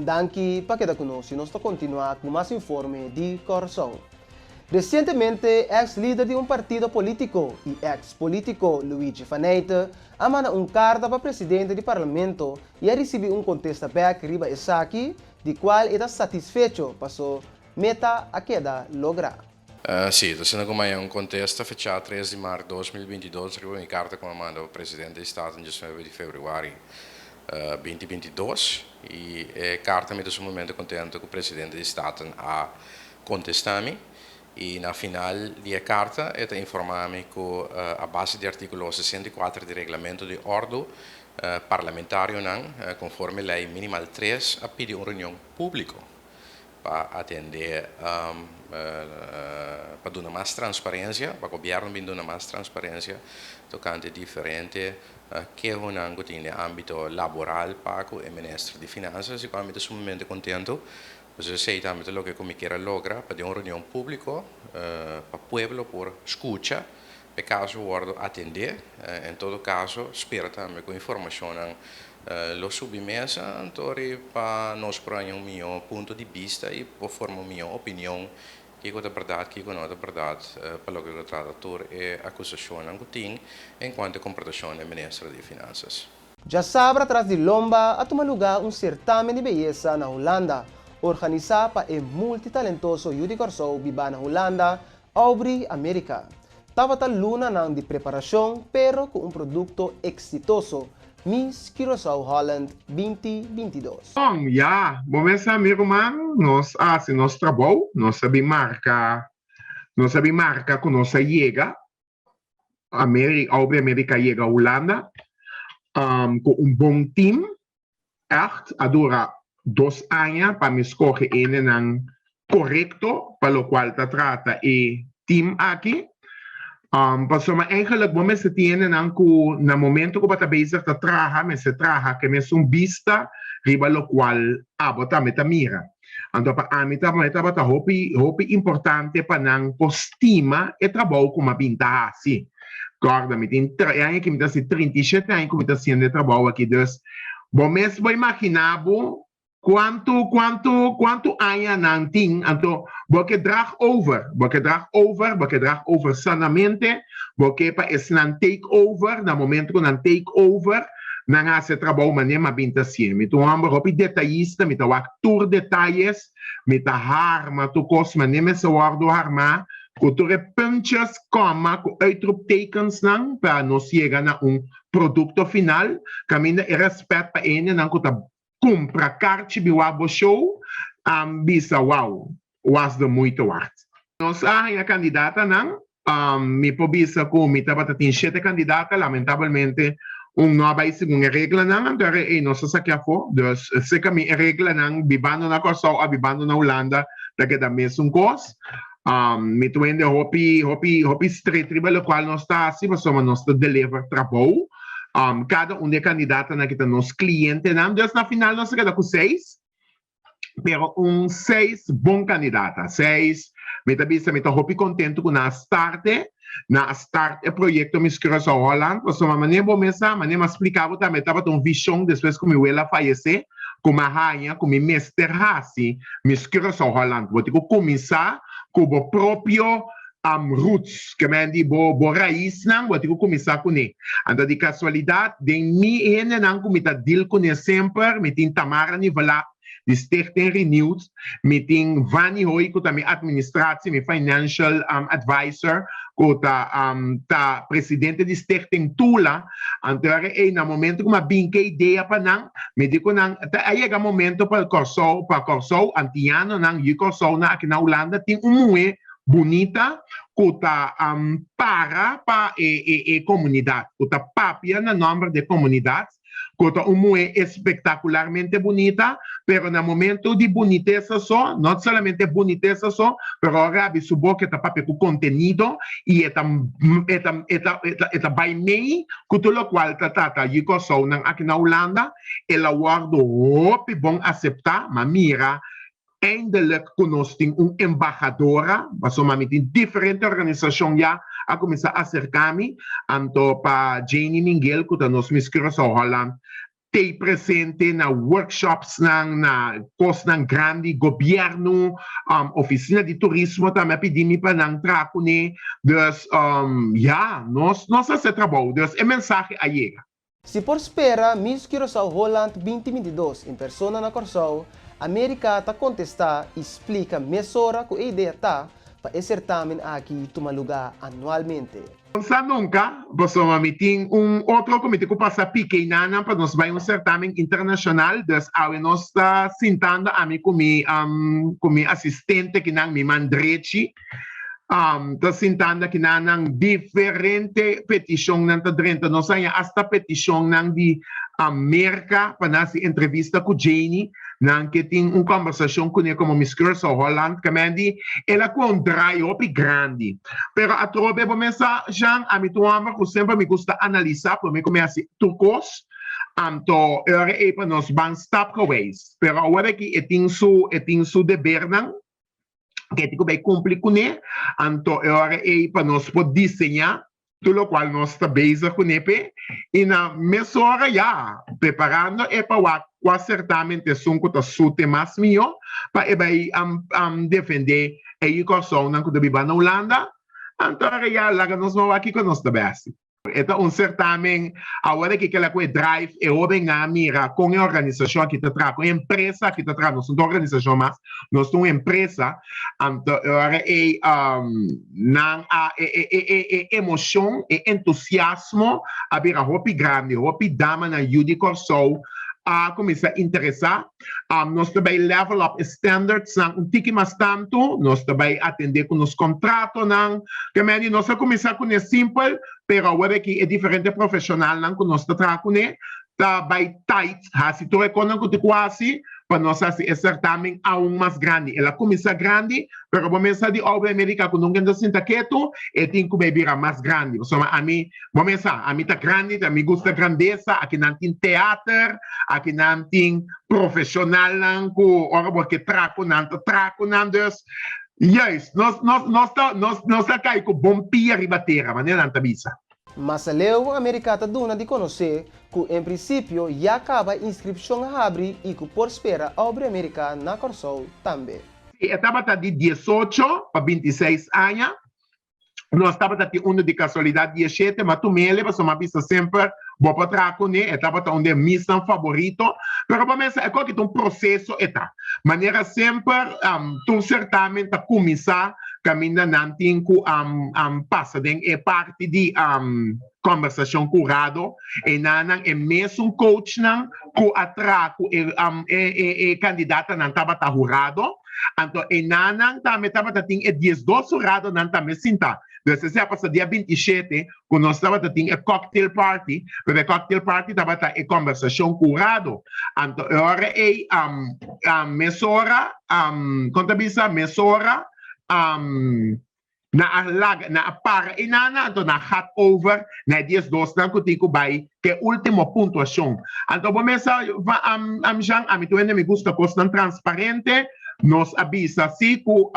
Danki pa keda ku nos i nos ta kontinuá ku mas informe di Kòrsou. Resientemente eks lider di un partido polítiko i eks polítiko Luigi Faneyte a manda un karta pa presidente di parlamento i a risibí un kontesta bèk riba esaki di kual e ta satisfecho paso meta a keda lográ. Sí, ta asina ku maña un kontesta fechá tres di mart 2022 riba mi karta ku mi a manda pa presidente di Staten diesnuebe di februari 2022 i e karta mi ta sumamente kontentu ku presidente di Staten a kontestá mi i na final di e karta e ta informá mi ku a base di artíkulo 64 di reglamento di òrdu parlamentarionan konforme lei minimal tres a pidi un reunion públiko pa atendé pa duna mas transparensia, pa gobièrnu bin duna mas transparensia tokante diferente kehonan ku tin den ámbito laboral pa ku e minister di Finansa. Así ku ami ta sumamente kontentu, pasobra esei tambe ta loke ku mi kier a logra pa den un reunion públiko pa pueblo por skucha e kaso wòrdu atendé. En todo kaso spera tambe ku informashonnan lo subi mesa anto ri pa nos por haña un mihó punto di bista i por forma un mihó opinion kiko ta bèrdat kiko no ta bèrdat pa loke ta trata tur e akusashonnan ku tin en kuanto e komportashon di e minister di Finansas. Djasabra tras di lomba a tuma lugá un sertamen di beyesa na Hulanda, organisá pa e multitalentoso yu di Kòrsou bibá na Hulanda, Aubrey America. Tabata lunanan di preparashon pero ku un produkto eksitoso, Miss Curaçao Holland 2022. Bon, ya, bo mes sa mi ruman, nos a hasi nos trabou, nos a bin marka, nos a bin marka ku nos a yega Ameri, Aubrey America a yega Hulanda ku un bon team. Ègt a dura dos aña pa mi skohe enenan korekto pa lokual ta trata e team aki. Pasobra eigenlik bo mester tin enenan ku na momento ku bo ta bezig ta traha mester traha ku e mesun bista riba lokual abo tambe ta mira. Anto pa ami tabata hopi hopi importante pa nan por stima e trabou ku mi a bin ta hasi. Kòrda mi tin e aña aki mi ta hasi 37 aña ku mi ta hasiendo e trabou aki dus bo mes bo imaginá bo kuantu kuantu kuantu aña nan tin anto bo ke drag over bo ke drag over bo ke drag over sanamente bo ke pa esnan take over na momento ku nan take over nan hasi e trabou manera mi a bin ta hasié mi ta un hòmber hopi detayista mi ta wak tur detayes mi ta harma tur kos manera mester wòrdu harmá Ku tur e puntjes, kòma ku uitroeptekensnan pa nos yega na un produkto final kaminda e rèspèt pa e hendenan ku ta kumpra karchi biwá bo show a bisa wow, was de moeite waard. Nos a haña kandidatanan. Mi por bisa ku mi tabata tin shete kandidata, lamentabelmente un no a bai segun e reglanan, anto era ei nos a sakia afó. Dus seka mi e reglanan bibando na Kòrsou òf bibando na Hulanda ta keda mesun kos. Mi ta wende hopi hopi hopi stret riba lokual nos ta hasi pasobra nos ta deliver trabou. Kada un di e kandidatonan aki ta nos klientenan. Dus na final nos a keda ku seis, pero un seis bon kandidata. Seis, mi ta bisa mi ta hopi kontentu ku nan a start e, nan a start e proyekto Miss Curaçao Holland pasobra manera bo mes sa, manera mi a splika bo tambe tabata un vishon despues ku mi wela a fayesé ku mi a haña ku mi mester hasi Miss Curaçao Holland. Bo tin ku kuminsá ku bo propio roots, ke men di bo bo raisnan, bo tin ku kuminsá kuné. Anto di kasualidat den mi hendenan ku mi ta deal kuné semper, mi tin Tamara Nivelat di Stichting Renewed, mi tin Vanny Hoy ku ta mi administratie, mi financial advisor ku ta ta presidente di Stichting Tula. Anto ora ei na momento ku mi a bin ku e idea pa nan, mi di ku nan ta a yega momento pa Kòrsou, pa Kòrsou, antianonan yu Kòrsounan aki na Hulanda tin un muhé bunita ku ta para pa e komunidat, ku ta papia na nòmber di e komunidat, ku ta un muhé espektakularmente bunita, pero na momento di bunitesa so, no solamente bunitesa so, pero ora abi su boka e ta papia ku kontenido i e ta e ta e ta e ta bai mei ku tur lokual ta trata yu Kòrsounan aki na Hulanda, el a wòrdu hopi bon aseptá, ma mira Eindelijk ku nos tin un embahadora, pasobra mi tin diferente organisashon ya a kuminsá aserká mi, anto pa Janie Minguel ku ta nos Miss Curaçao Holland. T'ei presente na workshopsnan, na kosnan grandi, gobièrnu, ofisina di turismo tambe a pidi mi pa nan traha kuné. Dus, ya, nos nos a hasi e trabou. Dus e mensahe a yega. Si por spera Miss Curaçao Holland 2022 en persona na Kòrsou, America ta kontestá i splika mesora ku e idea ta pa e sertamen aki tuma lugá anualmente. Sa nunca, pasobra mi tin un otro cu mi tin cu pasa pique y nanan pa nos bay un certamen internacional, dus awe nos ta sintando ami cu mi cu mi asistente kinan, mi man drechi, ta sintando aki nanan diferente peticionnan ta drenta, nos haña hasta peticionnan di Merca pa nan haci entrevista cu Janie. Nan ke tin un kòmbersashon kuné komo Miss Curaçao Holland, Kamendi, el a kue un draai hopi grandi. Pero atrobe bo mes sa, Jean, ami ta un hòmber ku semper mi gusta analisá promé ku mi hasi tur kos. Anto e ora ei pa nos ban stapgewijs. Pero awor aki e tin su e tin su debernan ku e tin ku bai kumpli kuné. Anto e ora ei pa nos por diseñá tur lokual nos ta bezig kuné p'e i na mesora ya preparando e pa wak kua sertamen ta esun ku ta sute mas mihó pa e bai defendé e yu Kòrsounan ku ta biba na Hulanda, anto ora ya laga nos no wak kiko nos ta bai hasi. E ta un sertamen awor aki kila ku e drive e hóbennan a mira kon e organisashon aki ta traha, kon e empresa aki ta traha, nos no ta organisashon mas, nos ta un empresa, anto e ora ei nan a e e e e e emocion, e entusiasmo a bira hopi grandi, hopi damanan yu di Kòrsou a kuminsá interesá. Nos ta bai level up e standardsnan un tiki mas tantu, nos ta bai atendé ku nos kontratonan. Ke meni nos a kuminsá kuné simpel, pero awor aki e diferente profeshonalnan ku nos ta traha kuné ta bai tight hasi tur e konan ku tin ku hasi pa nos hasi e sertamen aun mas grandi. El a kuminsá grandi, pero bo mester di Oude Amerika ku nunka ta sinta ketu, e tin ku bai bira mas grandi. Pasobra ami, bo mester sa, ami ta grandi, mi gusta grandesa, aki nan tin teater, aki nan tin profeshonalnan ku ora bo ke traha ku nan ta traha ku nan. Dus, juist, nos, nos, nos ta, nos, nos ta kai ku bon pia riba tera, manera nan ta bisa. Mas aleu America ta duna di konosé ku en prinsipio ya kaba inskripshon a habri i ku por spera Aubrey America na Kòrsou tambe. Si e tabata di 18 pa 26 aña, nos tabata tin unu di kasualidat 17, ma tumele pasobra mi a bisa semper bo por traha kuné, e tabata un di e misnan faborito. Pero bo mester e koki ta un proseso e ta. Manera semper tur sertamen ta kuminsá kaminda nan tin ku pasa den e parti di kòmbersashon ku Rado, enanan e mesun coachnan ku a traha ku e kandidatanan tabata hurado, anto enanan tambe tabata tin e 12 huradonan tambe sinta. Dus esei a pasa dia 27 ku nos tabata tin e cocktail party, pero e cocktail party tabata e kòmbersashon ku hurado. Anto e ora ei mesora, kon ta bisa, mesora Na a laga, na a para e nana, anto na gaat over na e 12 nan ku tin ku bai ku e ultimo puntuashon. Anto bo mesa va am am Jean, ami tur hende mi gusta kosnan transparente, nos a bisa si ku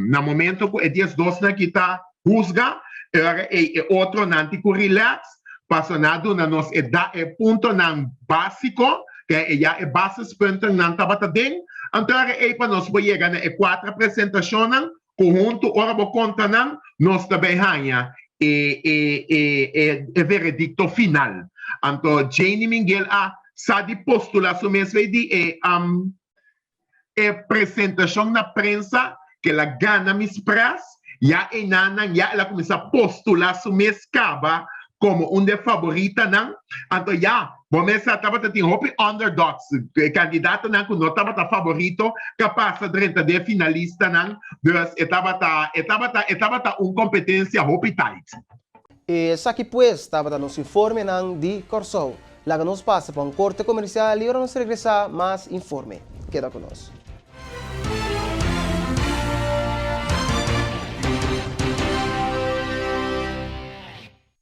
na momento ku e 12 nan kita husga, e ora ei e otronan tin ku relax, paso nan a duna nos e da e puntonan básiko, ke e ya e basispunten nan tabata den, anto e ora ei pa nos por yega na e kuater presentashonnan, ku huntu ora bo konta nan, nos ta bai haña e e e e e veredikto final. Anto Janie Minguel a sa di postulá su mes wei di e e presentashon na prensa ku el a gana Miss Press, ya einanan ya el a kuminsá postulá su mes kaba komo un di e faboritanan. Anto ya, bo mes sa tabata tin hopi underdogs, kandidatonan ku no tabata faborito ku a pasa drenta den e finalistanan. Dus e tabata, e tabata, e tabata un kompetensia hopi tight. Esaki pues tabata nos informenan di Kòrsou. Laga nos pasa pa un korte komersial i ora nos regresá mas informe. Keda ku nos.